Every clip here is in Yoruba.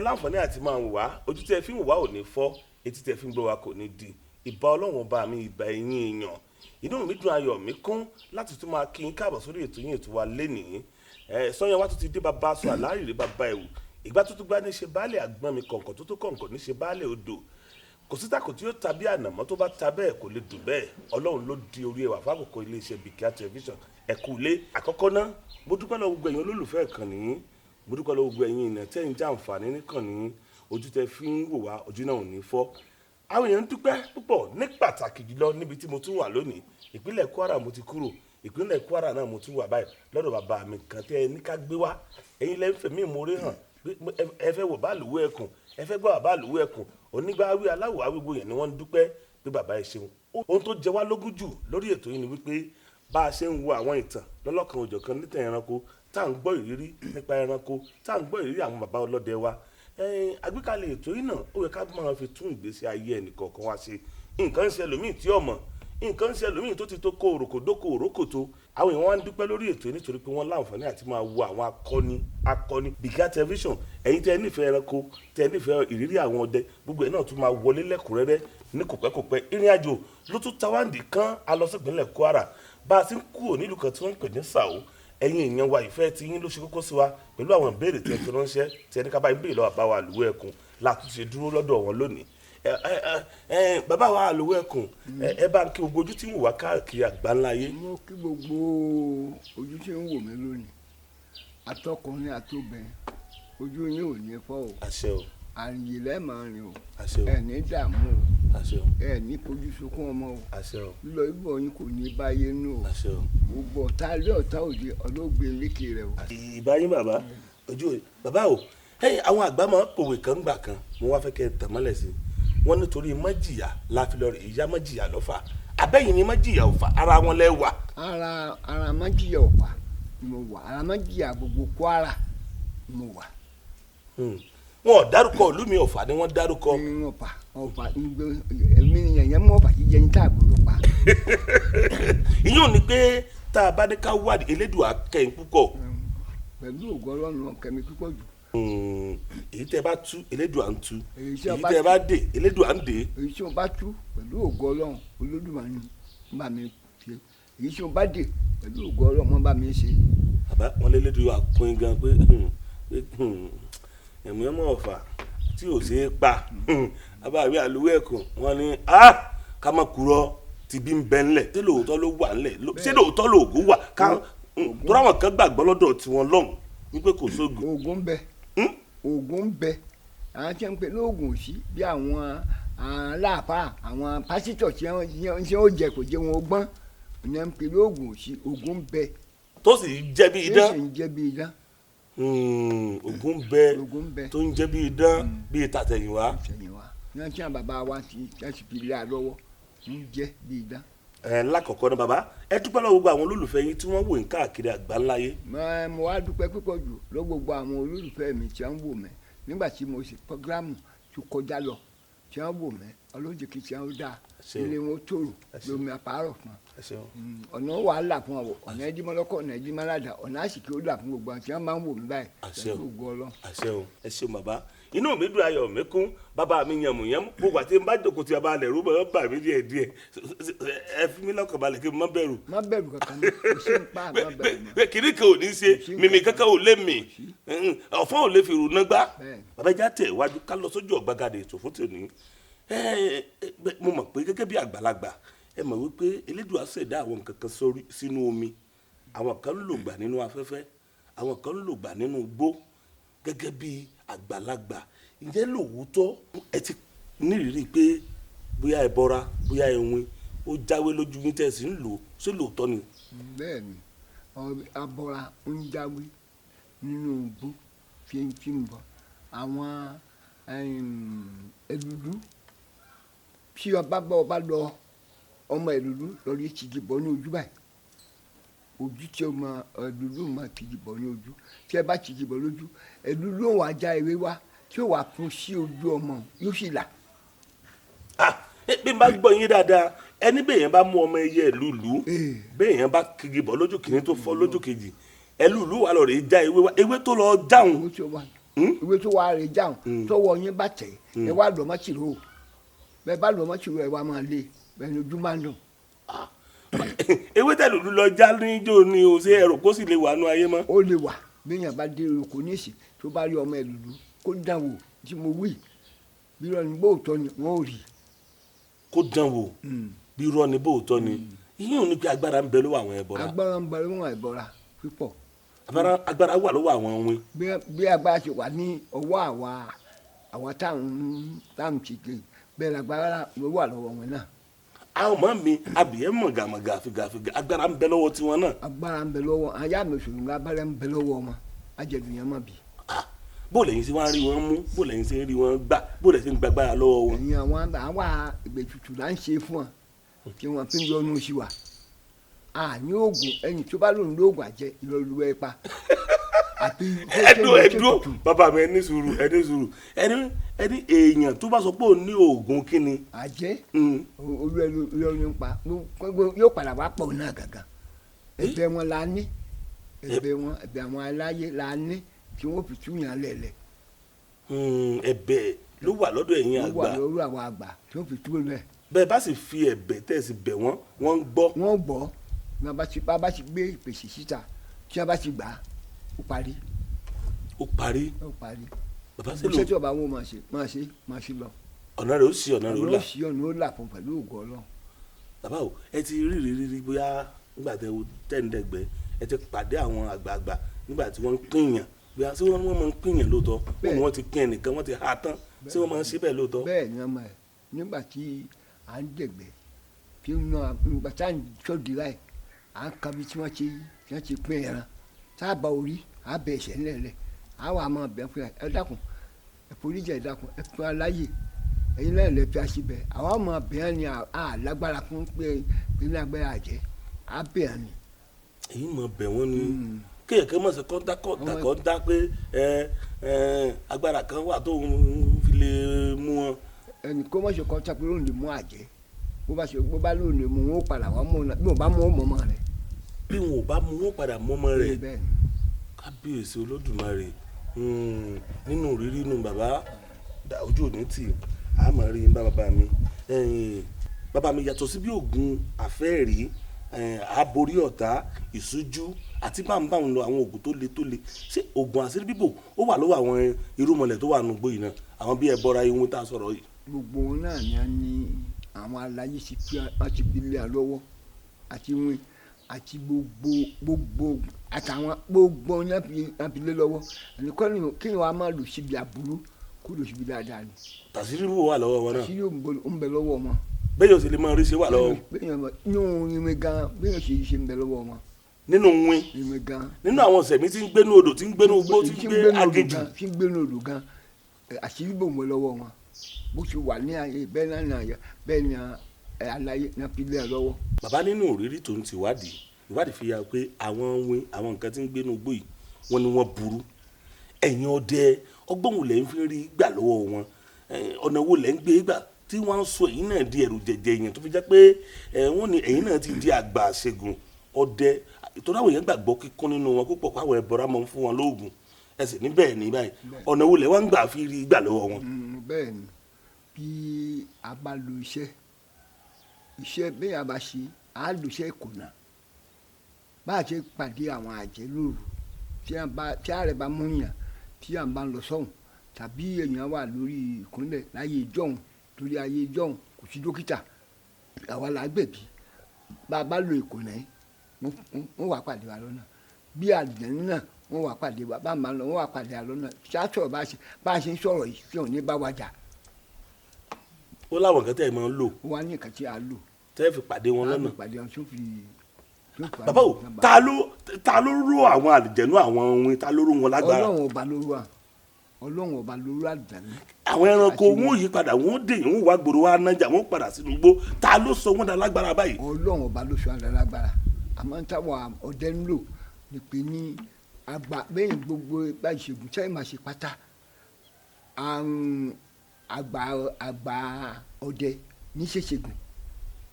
Tẹ́ láǹfààní àti máa wò wá, ojú tẹ́ fi ń wò wá ò ní fọ́, etí tẹ́ fi ń gbọ́ wá kò ní di. Ìbà Ọlọ́run ọba mi, ìbà ẹ̀yin èèyàn. Inú mi dùn, ayọ̀ mi kún láti tún máa kí n káàbọ̀ sórí ètò yín, ètò wa lénìí. Ẹ sọyìn wa tún ti dé, bàbá aṣọ àlárìrì, bàbá ẹ̀wù ìgbà tó tún gbá ní ṣe baálé àgbọn mi, kọ̀ǹkọ̀ tó tó kọ̀ǹkọ̀ ní ṣe baálé odò. Kò sí tako tí yóò ta bí ànàmọ́, tó bá ta bẹ́ẹ̀ kò lè dùn bẹ́ẹ̀. Ọlọ́run ló di orí ẹwà fákòókò iléeṣẹ́ Bìkíà Television. Ẹ kú ilé. Àkọ́kọ́ ná, mo dúpẹ́ lọ́wọ́ gbogbo ẹ̀yin olólùfẹ́ ìkànnì yín, mo dúpẹ́ lọ́wọ́ gbogbo ẹ̀yin ènìyàn tẹ́ ń jàǹfààní níkànnì yín. Ojú tẹ́ fi ń wò wá, ojú náà ò ní fọ́. Àwọn èèyàn ń dúpẹ́ púpọ̀, ní pàtàkì jùlọ níbi tí mo tún wà lónìí. Ìpínlẹ̀ Kwara mo ti kúrò, ìpínlẹ̀ Kwara náà mo tún wà báyìí lọ́dọ̀ bàbá mi kan tẹ́ ẹ ní ká gbé wá. Ẹ̀yin lẹ́ ń fẹ̀mí ìmoore hàn pé ẹ fẹ́ wò bá lùwọ́ ẹkùn, ẹ fẹ́ gbọ́ bàbá lùwọ́ ẹkùn onígbàwí aláwọ̀ awígbó yẹn ni wọ́n ń dúpẹ́ pé bàbá ẹ ṣeun. Ohun tó jẹ wá lógún jù lórí ètò yìí ni wípé bá a ṣe ń wo àwọn ìtàn lọ́lọ́kan òjọ̀kan nítan ẹranko, tá à ń gbọ́ ìrírí nípa ẹranko, tá à ń gbọ́ ìrírí àwọn bàbá ọlọ́dẹ wa, àgbékalẹ̀ ètò yìí náà, ó yẹ ká máa fi tún ìgbésí ayé ẹnìkọ̀ọ̀kan wá ṣe. Nǹkan ń ṣe ẹlòmíì tí ò mọ̀, nǹkan ń ṣe ẹlòmíì tó ti tó kó òròkò dóko òrókòtó. Àwọn èèyàn wá ń dúpẹ́ lórí ètò yìí nítorí pé wọ́n láǹfààní àti máa wo àwọn akọni akọni Bìkíà Television. Ẹ̀yin tẹ́ ẹ nífẹ̀ẹ́ ẹranko, tẹ́ ẹ nífẹ̀ẹ́ ìrírí àwọn ọdẹ, gbogbo ẹ̀ náà tún máa wọlé lẹ́kùnrẹ́rẹ́ ní kòpẹ́kòpẹ́. Ìrìn àjò ló tún tawáǹdì kan a lọ sí ìpínlẹ̀ Kwara, bá a ti ń kúrò nílùú kan tí wọ́n ń pè ní Sàó. Ẹ̀yin èèyàn wa, ìfẹ́ tí yín ló ṣe kókó sí wa pẹ̀lú àwọn ìbéèrè tí ẹ fi ránṣẹ́ tí ẹ ní ká bá yín béèrè lọ́wọ́ bàbá wa Àlùwẹ̀ Ẹkùn látúnṣe dúró lọ́dọ̀ wọn lónìí. Ẹ ẹ ẹ, bàbá wa Àlùwẹ̀ Ẹkùn, ẹ bá ń kí gbogbo ojú tí ń wò wá káàkiri àgbáńlá ayé. Mo kí gbogbo ojú tí ń wò mí lónìí, atọkùnrin àtobìnrin, ojú yín ò ní fọ́ o. Àṣẹ o. Àrìnyè lẹ́ẹ̀máa rìn o. Àṣẹ o. Ẹ ní dààmú o. Àṣẹ o. Ẹ ní fojú sunkún ọmọ o. Àṣẹ o. Lílọ ibò yín kò ní báyé nù o. Àṣẹ o. Gbogbo ọ̀tá ilé, ọ̀tá òde, ọlọ́gbé lékè rẹ o. Ìbá yín bàbá, ojú ò bàbá o. Ẹ̀yin àwọn àgbà máa ń pòwe kan gbà kan, mo wá fẹ́ kẹ́ ẹ tàn mọ́lẹ̀ sí i. Wọ́n nítorí májìyà la fi lọ rè ìyá májìyà lọ́fà. Abẹ́yìn ni májìyà ò fà ara wọn lẹ́wà. Ara májìyà ọ̀fà ni mo wà, ara májìyà gbogbo Kwara ni mo wà. Wọn ò dárúkọ ìlú mi, Ọ̀fà ni wọ́n dárúkọ. Ní Ọ̀fà, Ọ̀fà èmi ni yẹ̀yẹ́ mú Ọ̀fà jíjẹ ní táàbù ló pa. Ìyóò ni pé tá a bá ní ká wádìí, Elédùà kẹ́yìn púpọ̀. Pẹ̀lú ògo Ọlọ́run, kẹ́mi púpọ̀ jù. Èyí tẹ́ bá tú, Elédùà ń tú. Èyí tí èyí ọba tẹ́ bá dè, Elédùà ń dè. Èyí tí mo bá tú, pẹ̀lú ògo Ọlọ́run Olódùmarè ń bá mi ṣe. Èyí tí mo bá dè, pẹ̀lú ògo Ọlọ́run, wọ́n bá mi ṣe. Bàbá wọn lélédùà kún gan pé ẹ̀mú ẹ̀mú Ọ̀fà tí ò ṣeé pa. Bàbá mi Àlùwẹ̀ Ẹkùn, wọn ní ká má kúrọ́ ti bí ń bẹ ńlẹ̀. Ṣé lóòótọ́ ló wà ńlẹ̀? Ṣé lóòótọ́ lóògùn wà ká tó ráwọn kan gbàgbọ́ lọ́dọ̀ tiwọn lọ́hùn wípé kò sóògùn? Oògùn ń bẹ. Oògùn ń bẹ. Àwọn tí wọ́n ń pè ní oògùn òsì bí àwọn aláàfáà, àwọn pásítọ̀ tí wọ́n jẹ kò jẹ́ wọn gbọ́n ní wọ́n ń pè ní oògùn òsì. Oògùn ń bẹ. Tó sì jẹ́ bí idán. Tí sì ń jẹ́ bí idán. Oògùn ń bẹ. Oògùn ń bẹ. Tó ń jẹ́ bí idán bí tàtẹ̀yìnwá. Tàtẹ̀yìnwá ní wọ́n tí àwọn bàbá wa ti ti fi lé a lọ́wọ́ ń jẹ́ bí idán. Ẹ lákọ̀ọ́kọ́ náà, bàbá, ẹ dúpẹ́ lọ́wọ́ gbogbo àwọn olólùfẹ́ yín tí wọ́n wò ń káàkiri àgbáńláyé. Mo wá dúpẹ́ púpọ̀ jù lọ gbogbo àwọn olólùfẹ́ mi tí wọ́n wò mí nígbà tí mo ṣe programme tó kọjá lọ, tí wọ́n wò mí. Ọlọ́jẹ̀ kì í tí wọ́n dá ilé wọn tòrò lómi àpárọ̀ fún ọ̀nà wàhálà fún ọ, ọ̀nà ẹ̀dínmọ́lọ́kọ̀, ọ̀nà ẹ̀dínmọ́ládà, ọ̀nà àsìkò ó là fún gbogbo àwọn tí wọ́n máa ń wò mí báyìí pẹ̀lú ògo Ọlọ́run. Àṣẹ o, ẹ ṣeun bàbá. Inú mi dùn, ayọ̀ mi kún. Bàbá mi yànmùyánmú, gbogbo àti n bá jókòó tí bàbá alẹ̀ rú bọ̀ bà mí díẹ̀ díẹ̀. Ẹ fi mí lọ́kàn balẹ̀ kí n má bẹ̀rù. Má bẹ̀rù kankan ní, kò sí ń pa, má bẹ̀rù mọ́. Kìnìún kan ò ní ṣe mímí kankan ò lè mì, ọ̀fọ́n ò lè fi rù nágbá. Bàbá, ẹja tẹ̀ iwájú ká lọ sójú ọ̀gbagadè ètò fún tòní. Mo mọ̀ pé gẹ́gẹ́ bí àgbàlagbà, ẹ mọ̀ wípé Elédùà ṣẹ̀dá àwọn nǹkan kan sínú omi, àwọn kan ń lògbà nínú afẹ́fẹ́, àwọn kan ń lògbà nínú igbó. Gẹ́gẹ́ bí àgbàlagbà, ǹjẹ́ lóòótọ́ ẹ ti nírìírí pé bóyá ẹbọra, bóyá ẹwin ó jáwé lójú yín tẹ́ ẹ sì ń lò ó? Ṣé lóòótọ́ ni? Bẹ́ẹ̀ ni, abọ́ra ń jáwé nínú igbó tí ń tí ń bọ̀. Àwọn ẹlúdú tí ọba bá ọba lọ, ọmọ ẹlúdú lórí tìjì bọ̀ ní ojú báyìí, ojú tí ọmọ ẹlúdú máa tìjì bọ̀ ní ojú, tí ẹ bá tìjì bọ̀ lójú, ẹlúdú ò wá já ewé wá tí ó wà fún sí ojú ọmọ, yóò sì là. Ah, bí n bá gbọ́ yín dáadáa, ẹni bẹ́ẹ̀ yẹn bá mú ọmọ ẹyẹ ìlúùlú, bẹ́ẹ̀ yẹn bá kiri bọ̀ lójú kìíní tó fọ́ lójú kejì, ẹlúùlú wà lọ rèé já ewé wá, ewé tó lọ jáun. Owó tí ó wà. Ewé tó wà rè jáun tọwọ́ yín bá tẹ̀, ẹ wá lọ́ mọ́ tìró, bẹ́ẹ̀ bá lọ́ mọ́ tìró, ẹ wá máa lé bẹ́ẹ̀ ni ojú máa ń dùn. Ewé tẹ̀lùlù lọ já níjó ni o, ṣé ẹrù kó sì lè wà nú ayé mọ́? Ó lè wà. Béèyàn bá dé oko níìsín, tó bá rí ọmọ ẹlùlù, kó dán wò tí mo wí, bí irọ́ ni bóòtọ́ ni, wọ́n ò rí. Kó dán wò, bí irọ́ ni bóòtọ́ ni. Ìyẹn ò ní pé agbára ń bẹ lọ́wọ́ àwọn ẹbọra. Agbára ń bẹ lọ́wọ́ ẹbọra púpọ̀. Agbára wà lọ́wọ́ àwọn ohun. Bí agbára ti wà ní ọwọ́ àwa táwọn ti gbé bẹ́ẹ̀ lágbára ló wà lọ́wọ́ wọn náà. Àwọn ọmọ mi abìyẹ́ mọ̀gàmọ̀gà fìgàfìgà, agbára ń bẹ lọ́wọ́ tiwọn náà. Agbára ń bẹ lọ́wọ́ aya mi sòrò, agbára ń bẹ lọ́wọ́ wọn, ajẹ̀dùn yẹn má bì. Bó lẹ́yìn sí wọ́n rí wọn mú, bó lẹ́yìn sí rí wọn gbà, bó lẹ́yìn sí ń gbàgbára lọ́wọ́ wọn? Ẹ̀yin àwọn àwa ìgbètùtù là ń ṣe fún wọn kí wọ́n fi ń yọnu sí wa. Àní oògùn, ẹni tó bá lòun lóògùn àjẹ ìrọ̀lú ẹ pa. Ẹdùn ẹdùn, bàbá mi, ẹni sùúrù, ẹni sùúrù. Ẹni èèyàn tó bá sọ pé òun ní oògùn kí ni? Àjẹ́, olú ẹni yọnu ń pa yóò padà wá pọ̀ náà gàgà. Ẹ̀bẹ̀ wọn la ní, ẹ̀bẹ̀ wọn, ẹ̀bẹ̀ àwọn aláyé la ní tí wọ́n fi túyàn lẹ̀lẹ̀. Ẹ̀bẹ̀ ló wà lọ́dọ̀ ẹ̀yin àgbà. Ló wà lọ́dọ̀ àwọn àgbà tí wọ́n fi tú lẹ̀. Bẹ́ẹ̀ bá sì fi ẹ̀bẹ̀ tẹ̀ sí bẹ̀ wọ́n, wọ́n ń gbọ́. Wọ́n gbọ́. Bá bá ti gbé ìpèsè síta, tí wọ́n bá ti gbà á, ó parí. Ó parí. Ó parí. Bàbá sí lò. Iṣẹ́ tí ọba wọn máa ṣe, máa ṣe, máa ṣe lọ. Ọ̀nà rẹ̀ ó sì, ọ̀nà rẹ̀ ó là. Ọ̀nà ó sì, ọ̀nà ó là fún pẹ̀lú ògo Ọlọ́run. Bàbá o, ẹ ti rí rírí bóyá nígbà tẹ tẹ́ ń dẹ̀gbẹ́, ẹ ti pàdé àwọn àgbààgbà nígbà tí wọ́n ń pínyàn, bóyá ṣé wọ́n máa ń pínyàn lóòótọ́? Wọ́n ní wọ́n ti pín ẹnìkan, wọ́n ti há tán, ṣé wọ́n máa ń ṣe bẹ́ẹ̀ lóòótọ́? Bẹ́ẹ̀ ni wọ́n máa, nígbà tí à ń dẹ̀gbẹ́, tí ń ná, nígbà tá à ń sọ́ọ̀dì láì, à ń kan bí tí wọ́n ti pín ẹran, tá a bá orí, à bẹ ẹsẹ̀ ńlẹ̀lẹ̀, à wà máa bẹ̀ fún ẹ, ẹ dákun, ẹ foríjì, ẹ dákun, ẹ fún aláyè, ẹ̀yin náà lè fi aṣíbẹ̀, àwa máa bẹ̀ ẹ́ ni à lágbára fún pé ní agbára àjẹ́, à bẹ̀ ẹ́ ni. Èyí mọ̀ bẹ̀ wọ́n ni kéèyàn kan mọ̀ sí kọ́ńtà kọ́ńtà kọ́ńtà pé ẹ ẹ agbára kan wà tó ń fi lè mú wọn. Ẹnì kó má ṣe kọ́ńtà pé lóun lè mú àjẹ́, bó bá ṣe bó bá lóun lè mú wọn, ó padà wá mú wọn, bí wọn bá mú wọn mọ́ ọmọ rẹ̀. Bí wọn ò bá mú wọn, padà mú ọmọ rẹ̀. Kábíyèsí Olódùmarè! Nínú ìrírí inú bàbá, ojú òní tì á mọ̀ rí bá bàbá mi. Bàbá mi, yàtọ̀ sí bí oògùn àfẹ́ẹ̀rí, àborí ọ̀tá, ìṣújú àti báńbáń lọ, àwọn oògùn tó le tó le, ṣé oògùn àṣírí bíbò ó wà lọ́wọ́ àwọn irúnmọlẹ̀ tó wà nùgbò yìí náà, àwọn bí ẹbọra ihun tá a sọ̀rọ̀ yìí? Gbogbo wọn náà ni a ní, àwọn aláyé ti fi, wọ́n ti fi lé a lọ́wọ́, àti wọn àti gbogbo gbogbo àtàwọn gbogbo wọn náà fi lé lọ́wọ́. Ẹni kọ́ ni kéèyàn wá máa lò síbi àbúrú, kó lò síbi dáadáa ni. Tàṣírí bíbò wà lọ́wọ́ wọn náà? Àṣírí ń bẹ lọ́wọ́ wọn. Bẹ́ẹ̀ yóò sì lè máa rí ṣe wà lọ́wọ́. Bẹ́ẹ̀ yóò irin gan, bẹ́ẹ̀ yóò ṣe ṣe ń bẹ lọ́wọ́ wọn. Nínú wín? Irin gan. Nínú àwọn sẹ̀mí tí ń gbénú odò, tí ń gbénú igbó, tí ń gbé aginjù. Tí ń gbénú odò gan, àṣírí bò ń bẹ lọ́wọ́ wọn. Bó ti wà ní ayé bẹ́ẹ̀ náà ní ayé bẹ́ẹ̀ ni aláyé náà fi lé ẹ lọ́wọ́. Bàbá, nínú òrírí tó ń ti ìwádìí, ìwádìí fi hàn pé àwọn wín, àwọn nǹkan tí ń gbénú igbó yìí, wọ́n ní wọ́n burú. Ẹ̀yin ọdẹ, ọgbọ́n wo lẹ̀ ń fi rí gbà lọ́wọ́ wọn? Ọ̀nà wo lẹ̀ ń gbé gbà tí wọ́n ń sọ ẹ̀yin náà di ẹ̀rù jẹjẹ èèyàn, tó fi jẹ́ pé wọ́n ní ẹ̀yin náà ti di àgbà àṣegùn ọdẹ? Ìtọ́jú àwọn èèyàn gbàgbọ́ kíkún nínú wọn púpọ̀ pé àwọn ẹbọra máa ń fún wọn lóògùn. Ẹ sì ní bẹ́ẹ̀ ní báyìí, ọ̀nà wo lẹ̀ wọ́n ń gbà fi rí gbà lọ́wọ́ wọn? Bẹ́ẹ̀ ni, bí a bá lo iṣẹ́ iṣẹ́ bẹ́ẹ̀ a bá ṣe, a lò iṣẹ́ ìkùnà bá a ṣe pàdé àwọn àjẹ́ lóru, tí ààrẹ bá mú yàn, tí à ń bá lọ sọ́hùn, tàbí èèyàn wà lórí ìkúnlẹ̀ láyé ìjọ́hun, torí ayé ìjọ́hun kò sí dókítà, àwa là gbẹ̀bí. Bá a bá lo ìkùnà yìí, wọ́n wà pàdé wa lọ́nà. Bí àlùjànnú náà, wọ́n wà pàdé wa, bá a máa lọ, wọ́n wà pàdé wa lọ́nà. Ṣáṣọ̀ bá a ṣe ń sọ̀rọ̀ yìí, tí òun ní bá wa jà. Ó láwọn nǹkan tẹ́ ẹ máa ń lò? Ó wá ní nǹkan tí a lò. Tẹ́ ẹ fi pàdé wọn lọ́nà. A fi pàdé wọn tó fi. Bàbá o, ta ló ró àwọn àlùjẹ̀nú, àwọn ohun, ta ló ró wọn lágbára? Ọlọ́run ọba ló ró à, Ọlọ́run ọba ló ró àlùjẹ̀nú. Àwọn ẹranko wọn ò yí padà, wọn ò dè, wọn wá gbòòrò, wá nájà, wọn padà sínú igbó. Ta ló sọ wọn dà lágbára báyìí? Ọlọ́run ọba ló sọ wọn dà lágbára. Àmọ́ táwọn ọdẹ ń lò ní pé ní àgbà bẹ́ẹ̀ gbogbo bá ìṣègùn sẹ́yìn máa ṣe pátá, àrùn àgbà ọdẹ ní ṣèṣègùn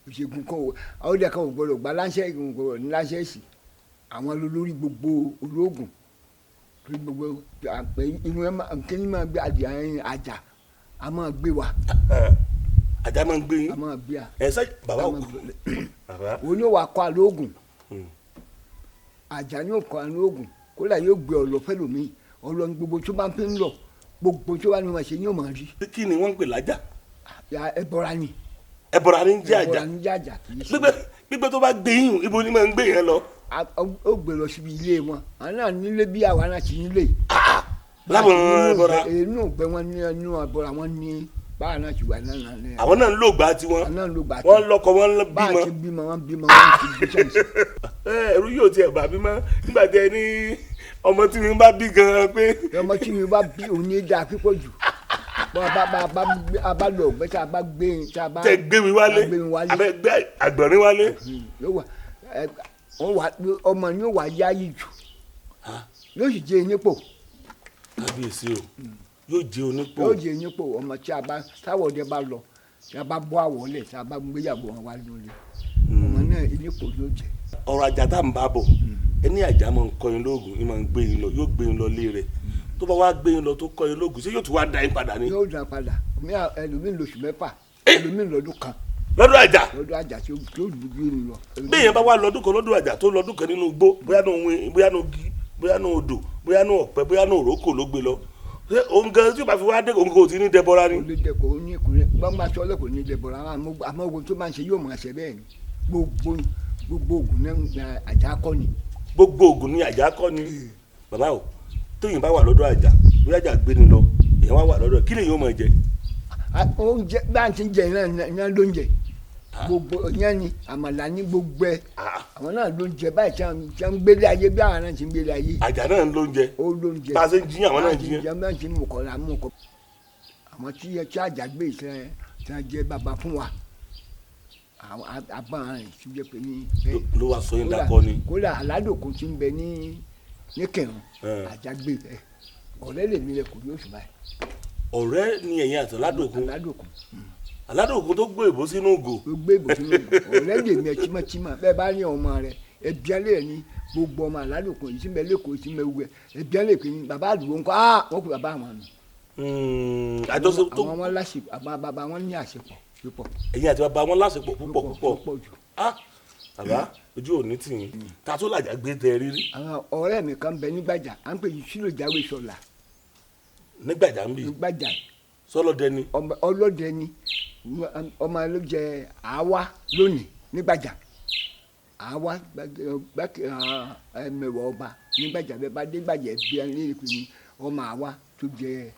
ìṣègùn kan, ọdẹ kan ò gbọdọ̀ gba láńṣẹ́, ìgbọ̀n gbọdọ̀ ní láńṣẹ́ sí. Àwọn olórí gbogbo ológun Torí gbogbo inú ẹ máa kí ni máa gbé adìẹ àjà a máa gbé wa. Àjà máa ń gbé yín. A máa gbé a. Ẹ sẹ bàbá o bàbá. Òun yóò wá kọ́ alóògùn. Àjà yóò kọ́ alóògùn kódà yóò gbé ọ̀lọ́ fẹ́lòmíì ọ̀lọ́ gbogbo tó bá ń fi ń lọ gbogbo tó bá ní wọn ṣe yóò máa rí. Kí ni wọ́n ń pè lájà? Ẹbọra ni. Ẹbọra ni ń jẹ́ àjà. Ẹbọra ni ń jẹ́ àjà kì í ṣe. Gbígbé tó bá gbé yín ibo ni máa ń gbé yẹn lọ. Ó gbé lọ síbi ilé wọn àwọn náà nílé bí àwa náà ti nílé. Láwọn ẹbọra. Inú ìgbẹ́ wọn ní inú ẹbọra wọn ní báwa náà ti wà náà ní. Àwọn náà ń lò gbà tiwọn. Àwọn náà ń lò gbà tiwọn. Wọ́n lọ́kọ wọ́n bímọ. Báwa ti bímọ wọ́n bímọ wọ́n ti bí sẹ́ǹsì. Ẹ̀rù yóò tiẹ̀ bà mí mọ́ nígbà tí ẹ ní ọmọ tí mi bá bí gan-an pé. Ọmọ tí mi bá bí òun ní dáa pípọ̀ jù. A bá lọ ọgbẹ́ tá a bá gbé tá a bá. Tẹ gbé mi wálé abẹ gbé àgbọ̀nrín wálé. Ọmọ ni yóò wá yáyì jù yóò sì jẹ nípò. Kábíyèsí o, yóò jẹ onípò. Yóò jẹ nípò. Ọmọ tí a bá táwọn ọdẹ bá lọ tí a bá bọ́ àwọ̀lẹ̀ tí a bá gbéyàwó wọn wá lórí ọmọ náà nípò yóò jẹ. Ọ̀rọ̀ àjà tá à ń bá bọ̀, ẹni àjà máa ń kọ́ yín lóògùn, yín máa ń gbé yín lọ, yóò gbé yín lọ lé rẹ̀. Tó bá wá gbé yín lọ tó kọ́ yín lóògùn, ṣé yóò tún wá da yín padà ni? Yóò dá padà. Ẹlòmíì lóṣù mẹ́fà, ẹlòmíì lọ́dún kan. Lọ́dún àjà. Lọ́dún àjà tí ó gbé yín lọ. Bí èèyàn bá wá lọ́dún kan lọ́dún àjà tó lọ́dún kan nínú igbó, bóyá nù igi, bóyá nù odò, bóyá nù ọ̀pẹ, bóyá nù òrókò ló gbé lọ. Ṣé òun gan tí ó bá fi wá dé òun kò tí ní dẹbọra ni? Kò lè dẹ kò ní kò ní bá máa sọ ọlọ́kùnrin ní dẹbọra, àmọ́ ogun tó máa ń ṣe yóò máa ṣe bẹ́ẹ̀ ni. Gbogbo ogun náà àjà kọ́ ni. Gbogbo ogun ni àjà kọ́ ni. Bàbá o, tóyìn bá wà lọ́dọ̀ àjà, bóyá àjà gbé ni lọ, èèyàn wá wà lọ́dọ̀, kí lèyìn ó máa jẹ? Oúnjẹ bá a ti ń jẹ náà ló ń jẹ. Gbogbo yẹn ni àmàlà ní gbogbo ẹ. Àwọn náà ló ń jẹ báyìí tí wọ́n ń gbélé ayé bí àwọn náà ti ń gbélé ayé. Àjà náà ló ń jẹ. Ó ló ń jẹ. Bá a ṣe ń jiyàn àwọn náà ń jiyàn. Bá a ti ń mú kọ́ la mú kọ́. Àwọn tí àjà gbé ìṣẹ́ tí wọ́n jẹ bàbá fún wa. Àwọn abá rẹ̀ ti jẹ́ pé ní. Ló wá sọ yín dakọ ni. Kódà aládòkun ti ń bẹ ní Kẹrun, àjà gbé bẹ́ẹ̀. Ọ̀rẹ́ lèmi rẹ̀ kò yóò sùn báyìí. Ọ̀rẹ́ ni ẹ̀yin àti aládòkun. Aládòkun. Aládòkun tó gbé ìbò sínú ògò. Tó gbé ìbò sínú ògò. Ọ̀rẹ́ lèmi ẹ tímọ́tímọ́ bẹ́ẹ̀ bá ní ọmọ rẹ ẹbí alẹ́ ní gbogbo ọmọ aládòkun yìí tí ń bẹ lẹ́kọ̀ọ́ tí ń bẹ wúwẹ́ ẹbí alẹ́ pé ní bàbá àdúgbò ńkọ́ á wọ́n kó bàbá àwọn nù. Àjọṣe tó àwọn wọn láṣepọ̀ àwọn bàbá wọn ní àṣepọ̀ púpọ̀. Ẹ̀yin àti bàbá wọn láṣepọ̀ púpọ̀ púpọ̀. Bàbá ojú ò ní tì yín ta tó làjà gbé tẹ rírí. Àwọn ọ̀rẹ́ mi kan bẹ nígbàjà à ń pè ní sílò jáwé sọlá. Nígbàjà ń bì. Nígbàjà. Sọlọdẹ ni. Ọlọ́dẹ ni ọmọ ló jẹ àwa lónìí nígbàjà àwa ẹmẹ̀wọ̀ ọba nígbàjà bẹ́ẹ̀ bá dégbàjà bí ẹni lè pè ní ọmọ àwa tó jẹ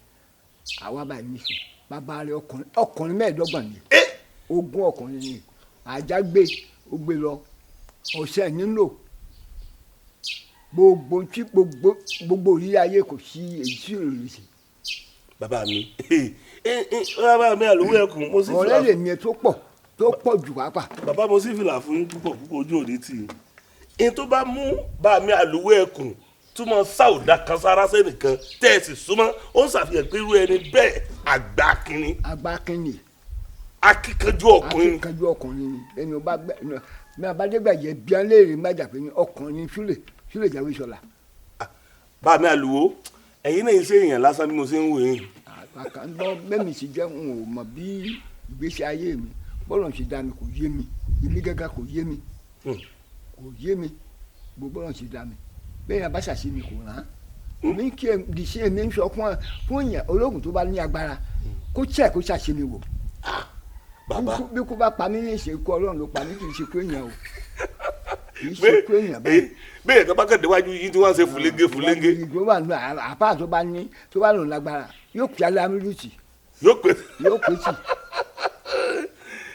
àwa báyìí nìsín. Bàbá rẹ̀ ọkùnrin 25 ni 20 ọkùnrin ni àjà gbé ó gbé lọ ọ̀sẹ̀ nílò gbogbo tí gbogbo orí ayé kò sí èyí sí òrìṣì sí. Bàbá mi bàbá mi àlùwẹ̀ ẹkùn mo sì fìlà. Ọ̀rẹ́ lèmi tó pọ̀ tó pọ̀ jù pàápàá. Bàbá mo sì fìlà fún púpọ̀ púpọ̀ ojú òní tì í. Ẹni tó bá mú bàbá mi àlùwẹ̀ ẹkùn túmọ̀ sáùdà kan sára sẹ́nìkan tẹ́ ẹ sì súnmọ́ ó ń ṣàfihàn pé irú ẹni bẹ́ẹ̀ àgbà kínní. Àgbà kínní. Akíkanjú ọkùnrin. Akíkanjú ọkùnrin ni ẹni o bá gbẹ ní abájẹgbàjẹ bíi léèrè má jà pé ní ọkùnrin súlè jáwé sọlá. Bàbá mi àlùwò ẹ̀yin náà ṣe èèyàn lásán bí mo ṣe ń wò yín. Àkàndọ́ bẹ́ẹ̀ sì jẹ́ n ò mọ̀ bí ìgbésí ayé mi bọ́lọ̀ ṣe dá mi kò yé mi ilé gẹ́gẹ́ kò yé mi kò yé mi gbogbo bọ́lọ̀ ṣe dá mi bẹ́ẹ̀ yẹn bá ṣàṣe mi kò rán mi kí ẹ di ṣe mi ń sọ fún yẹn ológun tó bá ní agbára kó tẹ̀ kó ṣàṣe mi wò. Bàbá bí kú bá pa mí ní ìṣèkú Ọlọ́run ló pa mí kì í ṣe kú èèyàn o kì í ṣe kú èèyàn báyìí. Bẹ́ẹ̀ tó bá kàn déwájú yìí tí wọ́n ṣe fúlégé fúlégé. Ìgbó wà nù àpá tó bá ní tó bá lò lágbára yóò pè alámúlùtì. Yóò pè yóò pè tì.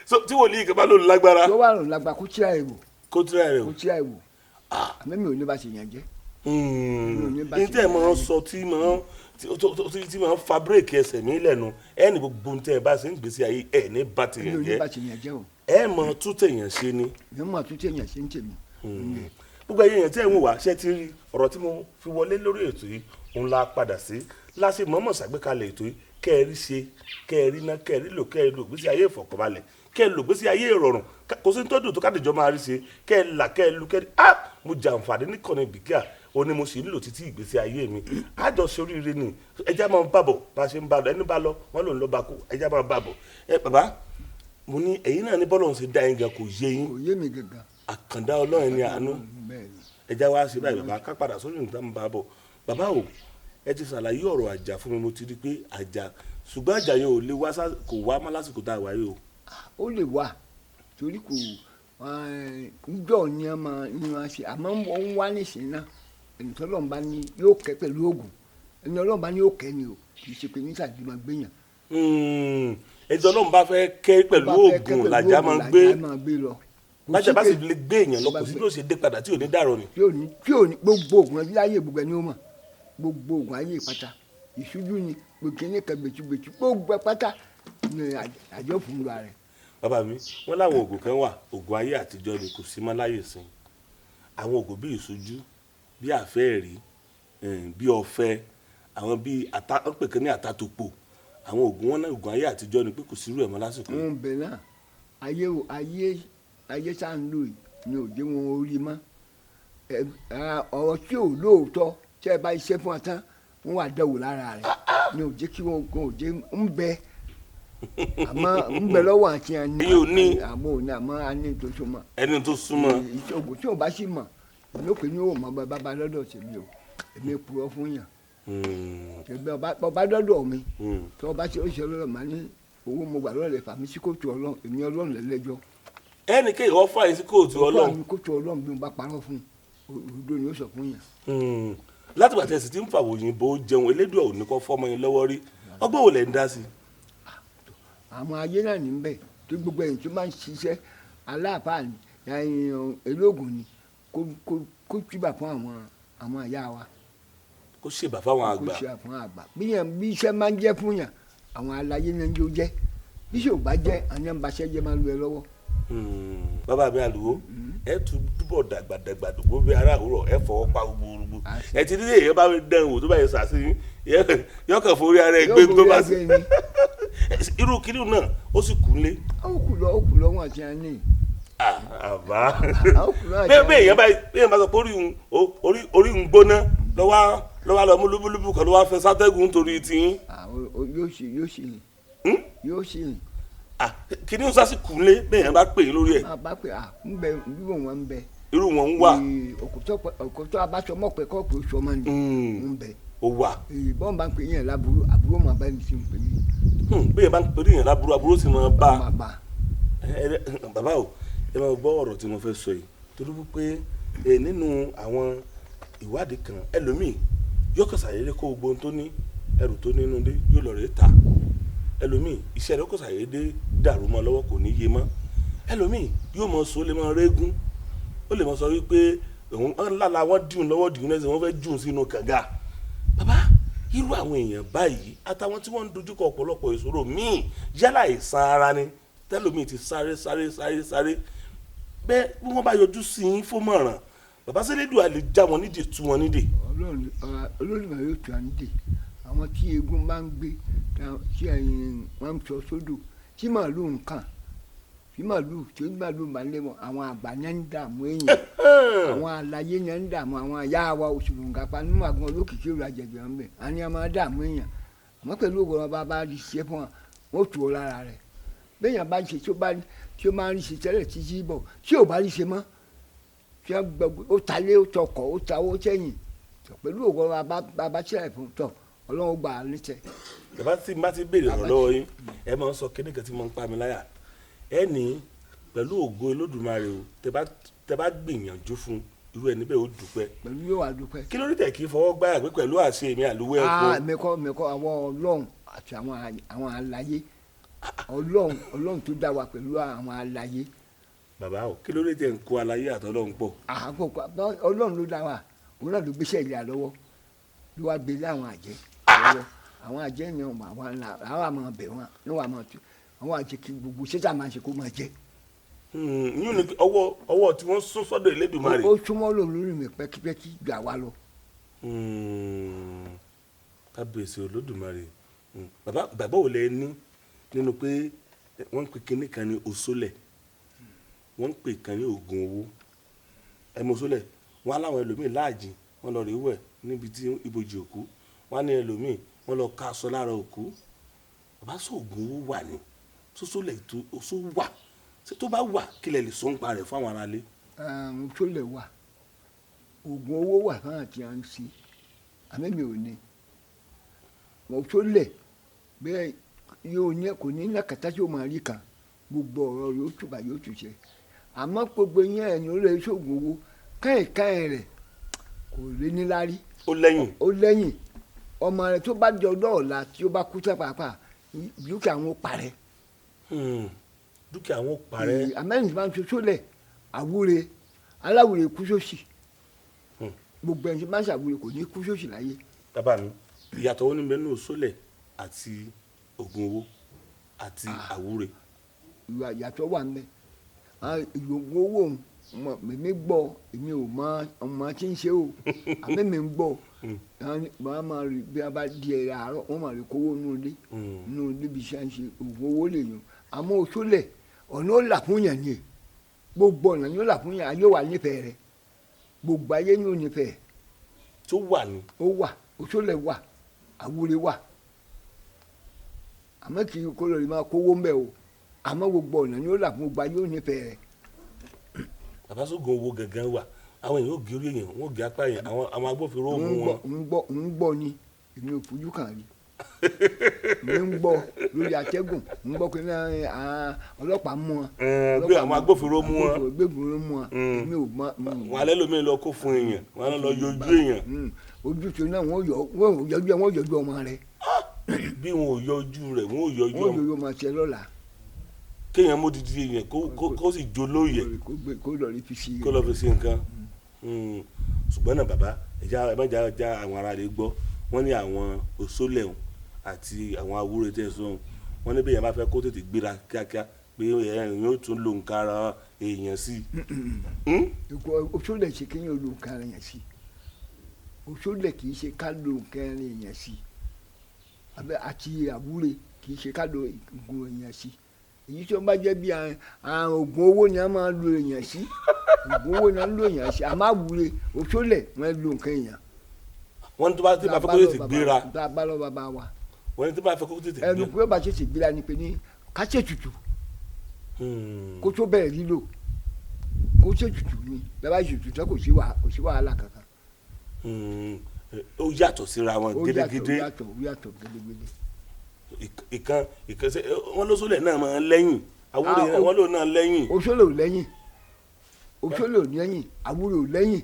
So tí wòlíì kan bá lò lágbára. Tó bá lò lágbára kó tíra ẹ̀ wò. Kó tíra ẹ̀ wò. Kó tíra ẹ̀ wò. Àmọ́ mi ò ní bá ṣe yàn jẹ́. Ní tẹ́ ẹ̀ máa ń sọ tí máa tí máa ń fa bírèkì ẹsẹ̀ mi lẹ́nu ẹ̀ ní gbogbo tẹ́ ẹ bá ṣe ń gbèsè ayé ẹ̀ ní bá ti yàn jẹ́ ẹ̀ mọ tún tẹ̀yàn ṣe ni. Mi mọ̀ tún tẹ̀yàn ṣe ń tèmi. Gbogbo ẹ̀yin èèyàn tí ẹ̀ ń wò wá ṣe ti rí ọ̀rọ̀ tí mo fi wọlé lórí ètò yìí òun la padà sí láti mọ̀ọ́mọ̀ ṣàgbékalẹ̀ ètò yìí kẹ́ ẹ rí ṣe kẹ́ ẹ rí ná kẹ́ ẹ rí lò kẹ́ ẹ lò gbèsè ayé ìfọ̀kànbalẹ̀ kẹ́ ẹ lò gbèsè ayé ìrọ̀rùn kò sí ní tó dùn tó kádìjọ́ máa rí ṣe kẹ́ ẹ là kẹ́ ẹ lu kẹ́ ẹ á mo jàǹfààní níkànnì Bìkíà Ó ní mo sì ń lò títí ìgbésí ayé mi. Àjọṣe oríire ni, ẹjá máa ń bàbọ̀ bá a ṣe ń bá lọ. Ẹni bá lọ wọn lòun lọ bá kú, ẹjá máa bàbọ̀. Ẹ bàbá, mo ní ẹ̀yin náà ní bọ́lọ̀ ń ṣe dá yín gan kò yé yín. Kò yé mi gangan. Àkàndá Ọlọ́run ni àánú. Bẹ́ẹ̀ ni. Ẹjá wa ṣe báyìí bàbá, ká padà sórí nǹkan bá bọ̀. Bàbá o, ẹ ti ṣàlàyé ọ̀rọ̀ àjà fún mi, mo ti rí i pé àjà, ṣùgbọ́n àjà yẹn ò lè wá kò wá mọ́ lásìkò tá a wáyé o. Ó lè wà torí kò njọ́ ni a máa ní wọn ṣe, àmọ́ ó ń wá nísìnyí náà. Ẹni tí Ọlọ́run bá ní yóò kẹ́ pẹ̀lú oògùn, ẹni Ọlọ́run bá ní yóò kẹ́ ni o, kì í ṣe pé nígbà tí máa gbéyàn. Ẹni Ọlọ́run bá fẹ́ kẹ́ pẹ̀lú Bá fẹ́ kẹ́ oògùn pẹ̀lú làjà oògùn máa ń gbé. Làjà máa gbé lọ. Kò Bájà sí bá sì pé lè gbé èèyàn lọ, kò sí bí ó ṣe dé padà tí ò ní dàrọ ni. Tí ò ní gbogbo oògùn ayé, gbogbo ẹni ó mọ̀, gbogbo oògùn ayé pátá, ìṣújú ni gbòkínní kan, gbètúgbètú, gbogbo ẹ pátá ni àjọ fún wa rẹ̀. Bàbá mi, wọ́n láwọn oògùn kan wà, oògùn ayé àtijọ́ ni, kò sí mọ́ láyè sìn. Àwọn oògùn bíi ìṣojú, bíi àfẹ́ẹ̀rí, bíi ọ̀fẹ́, àwọn bíi ata, wọ́n pè kan ní àtàtòpò. Àwọn oògùn wọn náà, oògùn ayé àtijọ́ ni, pé kò sírú ẹ̀ mọ́ lásìkò yìí. Wọn bẹ náà, ayé o, ayé ayé tá à ń lò yìí ni ò jẹ́ wọn orí mọ́. Ọ̀rọ̀ tí ò lóòótọ́ tí ẹ bá iṣẹ́ fún wa tán, wọ́n wà dẹ̀wò lára rẹ̀ ni ò jẹ́ kí wọn kò jẹ́ ń bẹ, àmọ́ ń bẹ lọ́wọ́ àti àní. Èyí ò ní. Àmọ́ ò ní, àmọ́ a ní tó so mọ́. Ẹni tó súnmọ́. Oògùn tí ò bá sì mọ̀ lópin ní òun mọ̀ bàbá lọ́dọ̀ tèmi o, èmi purọ́ fún yàn. Èmi ọba dọ́dọ̀ mi, tí ọba tí ó ṣe lọ́dọ̀ máa ní owó mo gbà lọ́dọ̀ rẹ̀, fà mí sí kóòtù Ọlọ́run, èmi Ọlọ́run lẹ́lẹ́jọ́. Ẹnì kéèyàn wọ́n fà yín sí kóòtù Ọlọ́run. Fà mí kóòtù Ọlọ́run, bí mo bá parọ́ fún un, òdodo ni ó sọ fún yàn. Láti gbà tẹ̀sí tí ń fàwọ̀ òyìnbó jẹun, Elédùà ò ní kọ́ fọ́mọ yín lọ́wọ́ rí. Ọgbọ́n wo lẹ̀ ń dá sí? Àwọn ayé náà ní bẹ́ẹ̀ tó gbogbo ẹ̀yìn tó máa ń ṣiṣẹ́ aláàfáà ni, ẹ̀yìn ológun ni, kó túbà fún àwọn àyà wa. Kó ṣèbà fáwọn àgbà. Kó ṣèbà fún àgbà. Bí yẹn bí iṣẹ́ máa ń jẹ́ fún yàn, àwọn aláyé náà ń jó jẹ́. Bí iṣẹ́ ò bá jẹ́, àwọn yẹn ń baṣẹ́ jẹ́ máa ń lu ẹ lọ́wọ́. Bàbá mi àlùwò, ẹ tún túbọ̀ dàgbà dàgbà dògbò bí ará àwòrán, ẹ fọwọ́ pa gbogbo. Ẹ ti ní èèyàn bá dán wò tó bá yẹ sàṣì yín, yọkàn forí ara ẹ gbé tó bá sí. Irú kiri náà ó sì kú lé. Ó kù lọ wọn àti àní. Àbá. Ó kù lọ àti Bẹ́ẹ̀ bẹ́ẹ̀, èèyàn bá bẹ́ẹ̀ bá sọ pé orí òun gbóná lọ́wọ́ lọ́wọ́ lọ mú lúbúlúbú kan ló wá fẹ́ sátẹ́gùn nítorí tiyín. Yóò ṣe yìn. Yóò ṣe yìn. Kìnìún sásì kú lé bẹ́ẹ̀ yẹn bá pè é lórí ẹ̀. Bá pè à ń bẹ, irú wọn ń bẹ. Irú wọn ń wà. Òkútọ́ abáṣọmọ́pẹ́ kọ́ọ̀pù oṣù ọmọ ni ń bẹ. Ó wà. Bọ́n bá ń pè yẹn láburú, àbúrò máa bá ẹni tí ń pè yín. Bẹ́ẹ̀ bá ń pè yẹn láburú, àbúrò sì máa bá. Bàbá o, ẹ máa gbọ́ ọ̀rọ̀ tí mo fẹ́ sọ yìí torí wípé nínú àwọn ìwádìí kan, ẹlòmíì yóò kàn ṣàdédé kó gbogbo ohun tó ní, ẹrù tó nínú dé, yóò lọ rèé ta. Ẹlòmíì, iṣẹ́ rẹ̀ kò ṣàdédé dàrú mọ́ lọ́wọ́, kò ní yé mọ́. Ẹlòmíì yóò mọ sọ, ó lè mọ régún, ó lè mọ sọ wípé òun ńlála wọn dìhun lọ́wọ́, dìhun lẹ́sẹ̀, wọ́n fẹ́ jùn sínú kànga. Bàbá, irú àwọn èèyàn báyìí àtàwọn tí wọ́n ń dojúkọ ọ̀pọ̀lọpọ̀ ìṣòro míì, yálà ìsan ara ni, tẹ́lòmíì ti sáré sáré sáré sáré bẹ́ẹ̀, bí wọ́n bá yọjú sí yín fún mọ̀ràn, bàbá, sẹ́lẹ̀dùn àlè já wọn nídìí, tú wọn nídìí? Ọlọ́run Olódùmarè yóò tú wọn nídìí. Àwọn tí eégún bá ń gbé, tí ẹ̀yìn wọn ń sọ sódò, tí màálù ń kàn, tí màálù bá ń lé wọn, àwọn àgbà náà ń dààmú èèyàn, àwọn àlàyé náà ń dààmú àwọn àyà wa. Òṣùlùmùgà pa nínú àgbọn olókìkí òru àjẹjẹ wọn bẹ, àní a máa dààmú èèyàn. Àmọ́ pẹ̀lú ògùn ọba bá rí ṣe fún wọn, wọn ò tù ọ lára rẹ̀. Béèyàn bá ṣe tí ó máa ń rí ṣe tẹ́lẹ̀ títí bọ̀, tí ò bá rí ṣe mọ́, tí ó gbọ́, ó ta lé, ó tọkọ̀, ó ta owó sẹ́yìn, pẹ̀lú ògùn ọba bá ṣẹlẹ̀ fún tọ̀, Ọlọ́run gbà á níṣẹ́. Bàbá, tí n bá ti béèrè ọ̀rọ̀ lọ́wọ́ yín, ẹ máa ń sọ kíní kan tí mo ń pa mi láyà. Ẹ ní pẹ̀lú ògo Olódùmarè o, tẹ bá gbìyànjú fún irú ẹni bẹ́ẹ̀, ó dúpẹ́. Pẹ̀lú yóò wá dúpẹ́. Kí ló dé tẹ̀ kí fọwọ́ gbáyà pé pẹ̀lú àṣẹ èmi àlùwẹ̀ ẹ̀kọ́? Mẹ́kọ́ àwọn Ọlọ́run àti àwọn àlàyé Ọlọ́run, Ọlọ́run tó dá wa pẹ̀lú àwọn àlàyé. Bàbá o, kí ló dé tẹ̀ ń kó àlàyé àtọ́lọ́run pọ̀? Àkókò Ọlọ́run ló dá wa, òun náà ló gbéṣẹ́ ìlà lọ́wọ́, ló wá gbé lé àwọn àjẹ́ lọ́wọ́. Àwọn àjẹ́ yẹn, àwọn àmọ́ bẹ̀ wọ́n ní wàá máa tu àwọn àjẹ́ kí gbogbo ṣẹ́tà máa ṣe kó máa jẹ́. Yín ni ọwọ́ tí wọ́n sún sọ́dọ̀ Elédùmarè. Ó súnmọ́ lòun lórí mi pẹ́kípẹ́kí gbà wá lọ. Kábíyèsí Olódùmarè. Bàbá, bàbá ò lẹ ní nínú pé wọ́n ń pè kinní kan ní òṣòlẹ̀, wọ́n ń pè kan ní oògùn owó. Ẹ mọ òṣòlẹ̀ wọn aláwọn ẹlòmíì láàjìn, Wọ́n lọ rí wẹ̀ níbi tí ibojì òkú. Wọ́n á ní ẹlòmíì wọ́n lọ ká aṣọ lára òkú. Bàbá, sóògùn owó wà ní sósó lè tó oṣó wà? Ṣé tó bá wà, kí lẹ lè sọ ń pa rẹ̀ fún àwọn aráalé? Àrùn tó lè wà, oògùn owó wà fún àti à ń ṣe, àmì mi ò ní mo tó lẹ̀ bẹ́ẹ̀ yóò ní kò ní nàkàtà tí ó máa rí kan, gbogbo ọ̀rọ̀ yóò tùbà yóò tùṣe. Àmọ́ gbogbo yẹn ẹni ó lè ṣoògùn owó káyìnkáyìn rẹ̀ kò lè níláárí. Ó lẹ́yìn. Ó lẹ́yìn. Ọmọ rẹ̀ tó bá di ọjọ́ ọ̀la tí ó bá kú tán pàápàá, dúkìá wọn ó parẹ́. Dúkìá wọn ó parẹ́. Àmẹ́rin tí wọ́n ti sólẹ̀ àwúre aláwúre kú sósì. Gbogbo ẹni tí máa ń ṣàwúre kò ní kú sósì láyé. Bàbá mi, ìyàtọ̀ wo ni bẹ́ẹ̀ ní òṣòlẹ̀ àti oògùn owó àti àwúre? Ìwà ìyàtọ̀ wà ńbẹ̀. Ìyògùn owó òun, èmi gbọ́, èmi ò mọ ọmọ tí ń ṣe o, àmì mi ń gbọ́. Wọ́n á máa rí bí a bá di ẹ̀rọ àárọ̀, wọ́n máa rí kówó nínú ilé, nínú ilé bí iṣẹ́ ń ṣe oògùn owó lè yàn. Àmọ́ òṣòlẹ̀ ọ̀nà ó là fún yàn ni, gbogbo ọ̀nà ni ó là fún yàn, ayé wà nífẹ̀ẹ́ rẹ̀, gbogbo ayé ni ó nífẹ̀ẹ́. Tó wà ní. Ó wà, òṣòlẹ̀ wà, àwúre wà, àmọ́ kì í kó lórí máa kówó ń bẹ̀ o, àmọ́ gbogbo ọ̀nà ni ó là fún, gbogbo ayé ó nífẹ̀ẹ́ rẹ̀. Bàbá, sóògùn owó gangan wà? Àwọn èèyàn ó gé orí èèyàn, wọ́n ó gé apá èèyàn, àwọn agbófinró ó mú ń gbọ́ wọn. Ń gbọ́ ni, èmi ò fojú kàn rí. Èmi ń gbọ́ lórí atẹ́gùn, ń gbọ́ pé ní ọlọ́pàá mú wọn. Gbé àwọn agbófinró mú wọn. Agbófinró mú wọn. Èmi ò mọ. Wọn alẹ́ lómi lọ kó fún èèyàn, wọn á lọ yọjú èèyàn. Ojútùú náà wọ́n yọ, wọ́n yọjú, wọ́n yọjú ọmọ rẹ̀. Bí wọn ò yọjú rẹ̀, wọn ò yọjú wọ́n ọmọ. Yọjú ọmọ tiẹ̀ lọ́la. Kéèyàn mú didi èèyàn kó sì jó lóye. Kó gbé kó lọ rí fi sí. Kó lọ fi sí nǹkan. Ṣùgbọ́n náà bàbá, ẹ̀já ẹ má já àwọn ará rẹ̀ gbọ́. Wọ́n ní àwọn òṣòlẹ̀hún àti àwọn awúrẹ́ tẹ̀ sọ́hún, wọ́n ní bí èèyàn bá fẹ́ kó tètè gbéra kíákíá, pé èèyàn yóò tún lo nǹkan ara èèyàn sí i. Òṣòlẹ̀ ṣe kéèyàn lo nǹkan ara yẹn sí? Òṣòlẹ̀ kì í ṣe ká lo nǹkan ara yẹn sí abẹ, àti àwúre kì í ṣe ká lo nǹkan èèyàn sí. Èyí tí wọ́n bá jẹ́ bí àwọn oògùn owó ni a máa lo èèyàn sí, oògùn owó ni a ń lo èèyàn sí. Àmọ́ àwúre, òṣòlẹ̀, wọ́n lo nǹkan èèyàn. Wọ́n ní tó bá tí bá fẹ́ kó tètè gbéra. Tá a bá lọ bàbá wa. Wọ́n ní tó bá fẹ́ kó tètè ẹnu gbéra. pé ó bá tètè gbéra ni pé ní ká ṣètùtù kó tó bẹ̀rẹ̀ lílò, kó ṣètùtù ni. Bẹ́ẹ̀ bá ṣètùtù tán, kò sí wàhálà kankan. Ó yàtọ̀ síra wọn Ó yàtọ̀. gédégédé. Ó yàtọ̀, ó yàtọ̀ gédégédé. Ìkan ìkan ṣe wọ́n lóṣòlẹ̀ náà máa ń lẹ́yìn àwúre? Ah, Wọ́n lòun náà lẹ́yìn. Òṣòlè ò lẹ́yìn, òṣòlè ò lẹ́yìn, àwúrò ò lẹ́yìn.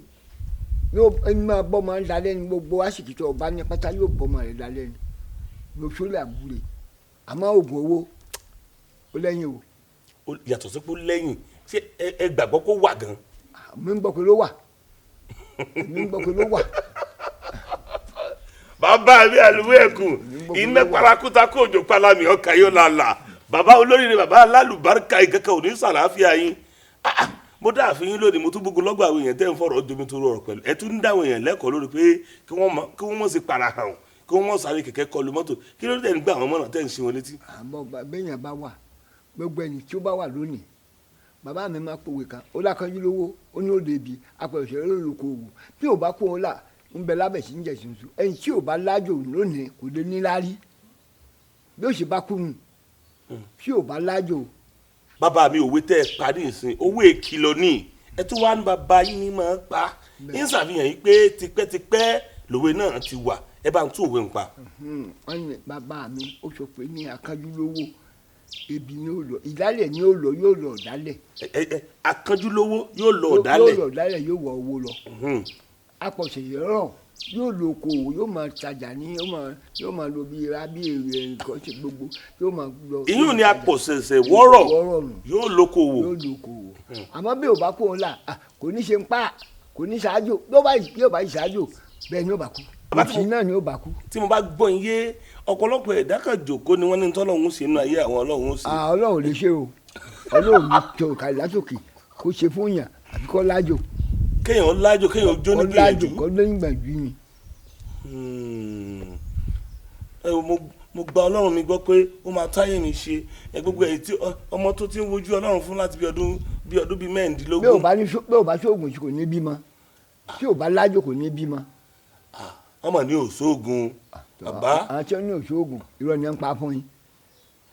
Yóò ẹni máa bọ́ máa ń dalẹ́ ní gbogbo àsìkò tó ọba ní pátá, yóò bọ́ máa rẹ̀ dalẹ́ ní òṣòlè, àwúrè. Àmọ́ oògùn owó ó lẹ́yìn o. Ó yàtọ̀ sí pé ó lẹ́yìn, ṣé ẹ gbàgbọ́ kó wà gan? Mi ń gbọ́ pé ló wà, mi ń gbọ́ pé ló wà. Bàbá mi àlùwẹ̀ ẹ̀kùn iná parakuta kó òjò palami ọkà yóò lálà. Bàbá olóríire, bàbá alálùbáríkà, ìkẹ́kẹ́ òní sàlàáfíà yín. Ah, ah, mo dá àfihàn lónìí, mo tún gbógun lọ́gbà àwọn èèyàn tẹ́ ń fọ̀rọ̀ jomi tó rọrọ̀ pẹ̀lú. Ẹ tún ń dá àwọn èèyàn lẹ́kọ̀ọ́ lórí pé kí wọ́n mọ̀ sí para hàn, kí wọ́n mọ̀ sáré kẹ̀kẹ́ kọlu mọ́tò. Kí ló dé tẹ̀ ń gbà àwọn mọ̀nà tẹ́ ń ṣe wọn létí? Àmọ́ béèyàn bá wà, gbogbo ẹni tí ó bá wà lónìí, bàbá mi máa pòwe kan, ó lákanjú lówó, ó ní ó lè bi apẹ̀sẹ̀ lólùkọ òwò bí ò bá kó o là ń bẹ lábẹ̀ sí ń jẹ̀ tuntun. Ẹni tí ò bá lájò lónìí kò lè níláárí bí ó sì bá kú nù tí ò bá lájò. Bàbá mi, òwe tẹ́ ẹ parí ìsìn, owó èkìlọ̀ ní ẹ tún wá ní bàbá yín ní máa pa ń ṣàfihàn yìí pé tipẹ́tipẹ́ lòwe náà ti wà. Ẹ bá ń tún òwe ń pa. Wọ́n ní bàbá mi ó sọ pé ní akánjú lówó, ebi ni ó lọ, ìdálẹ̀ ni ó lọ, yóò lọ ọ̀dálẹ̀. Ẹ akánjú lówó yóò lọ Yóò ọ̀dálẹ̀. lọ ọ̀dálẹ̀, yóò wọ owó lọ. Apọ̀sẹ̀yẹ̀ rọ̀, yóò lo okòwò, yóò máa tajà ní, yóò máa lo bíi ra bí èrè nǹkan ṣe gbogbo, yóò máa lọ. Ìyún ni apọ̀sẹ̀sẹ̀ wọ́rọ̀. Wọ́rọ̀ nù. Yóò lókòwò. Yóò lo okòwò, àmọ́ bí ò bá kó òun là, kò ní ṣe ń pa, kò ní ṣáájú bí ó bá ṣáájú bẹ́ẹ̀ ni ó bá kú. Bàbá tí Òsì náà ni ó bá kú. Tí mo bá gbọ́ yín yé, ọ̀pọ̀lọpọ̀ ẹ̀dá kan jòkó ni wọ́n ní tọ́lọ́hún ṣe nínú ayé àwọn, ọlọ́hún ṣe. Ọlọ́run ò lè ṣe o, Ọlọ́run ní tó kàlí látòkè kó ṣe fún yàn, àbí kó lájò. Kéèyàn lájò, kéèyàn jó ní Kó lájò. gbìyànjú. Kó lóyún gbàjú ni. Ẹ wo, mo gba Ọlọ́run mi gbọ́ pé ó máa táyé mi ṣe. Ẹ gbogbo èyí tí ọmọ tó ti ń wojú Ọlọ́run fún láti bí ọdún bíi Bí ò mẹ́rìndínlógún. bá ní bí ò bá ṣoògùn kò ní bímọ. Tí ò bá lájò kò ní bímọ. Wọ́n mọ̀ ní òṣoògùn bàbá. Àwọn tí wọ́n ní òṣoògùn, irọ́ ni wọ́n ń pa fún yín,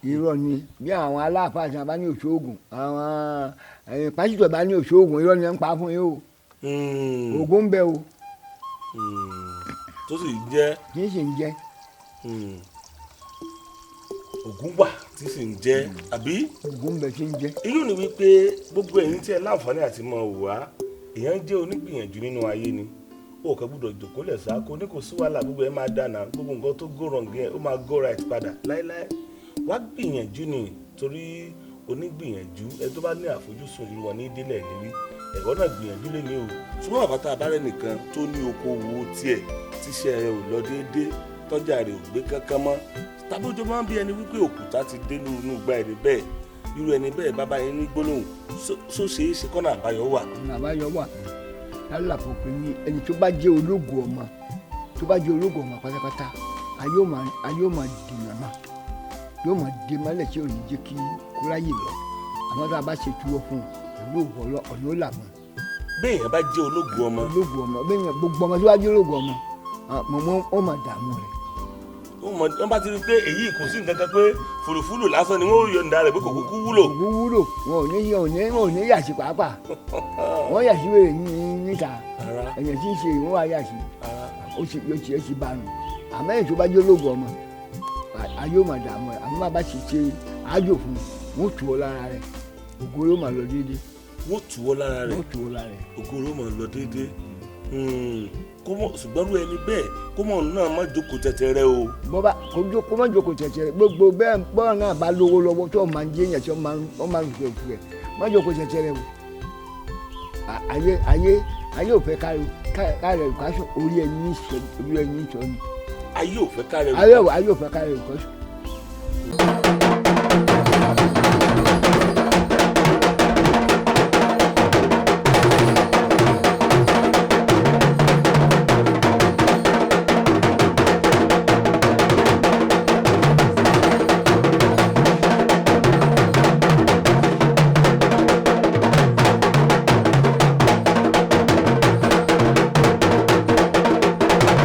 irọ́ ni. Bí àwọn aláàfáà tí wọ́n bá ní òṣoògùn, àwọn pásítọ̀ bá ní òṣoògùn, irọ́ ni wọ́n ń pa fún yín o. Ògùn ń bẹ o. Tó sì ń jẹ́. Kì í sì ń jẹ́. Ògùn wà tí sì ń jẹ́ àbí. Ògùn ń bẹ tí ń jẹ́. Irú ni wípé gbogbo ẹ̀yin tí ẹ láǹfààní àti mọ̀ wá, èèyàn jẹ́ onígbìyànjú nínú ayé ni. O kò gbúdọ̀ jòkó lẹ̀ sá kó ní kò sí wàhálà, gbogbo ẹ máa dáná, gbogbo nǹkan tó go wrong yẹn ó máa go right padà láéláé. Wá gbìyànjú ni, torí onígbìyànjú ẹ tó bá ní àfojúsùn irú wọn ní délẹ̀ lérí. Ẹ̀rọ náà gbìyànjú lé ní o. Ṣùgbọ́n bàbá tá a bá rẹ̀ nìkan tó ní okòwò tiẹ̀ tíṣẹ́ rẹ̀ ò lọ déédéé, tọ́jà rẹ̀ ò gbé kankan mọ́, tàbí ojú máa ń bí ẹni wípé òkúta ti dé nínú ìgbà ẹni bẹ́ẹ̀, irú ẹni bẹ́ẹ̀ bàbá yẹn ní gbólóhùn só ṣeé ṣe kọ́nà àbáyọ wà. Ọ̀nà àbáyọ wà lálàfo pé ní ẹni tó bá jẹ́ ológo ọmọ, tó bá jẹ́ ológo ọmọ pátápátá, ayé ó máa dènà náà, yóò máa dé mọ́lẹ̀ tí ò ní jẹ́ kí kó ráyè lọ. Àmọ́ tá a bá ṣe túwọ́ fún un pẹ̀lú òwò ọ̀nà ó là mọ́. Bẹ́ẹ̀ yẹn bá jẹ́ ológo ọmọ. Ológo ọmọ, bẹ́ẹ̀ yẹn gbogbo ọmọ tó bá jẹ́ ológo ọmọ, mọ̀mọ́ ó máa dààmú rẹ̀. Wọ́n bá ti rí i pé èyí kò sí nǹkan kan, pé fùlùfùlù lásán ni wọ́n yọ̀ǹda rẹ̀ pé kò kúkú wúlò. Kò kúkú wúlò, wọn ò ní yà sí pàápàá, wọ́n yà sí wèrè níta, ẹ̀yàn tí ń ṣe ìwọ́n wá yà sí, ó ti ó ti bá nù. Àmọ́ ẹ̀yìn tó bá jẹ́ ológo ọmọ, ayé ó máa dààmú rẹ̀. Àmọ́ bàbá sì ṣe ájò fún un, wọ́n tù ọ́ lára rẹ̀, ògo yóò máa lọ déédéé. Wọ́n tù ọ́ lára rẹ̀, wọ́n tù ọ́ lára rẹ̀, ògo yóò máa lọ déédéé. Ṣùgbọ́n irú ẹni bẹ́ẹ̀ kó mọ̀ náà má jókòó tẹ̀tẹ̀rẹ̀ o. Bọ́ba kó má jókòó tẹ̀tẹ̀rẹ̀, gbogbo bẹ́ẹ̀ bọ́ọ̀ náà bá lówó lọ́wọ́ tó máa ń jẹ́yàn tí wọ́n máa ń fi òfin ẹ̀ má jókòó tẹ̀tẹ̀rẹ̀ o. Ayé ò fẹ́ kárẹ̀ káṣọ orí ẹni sọ ni. Ayé ò fẹ́ kárẹ̀ ayé ò fẹ́ kárẹ̀ káṣọ.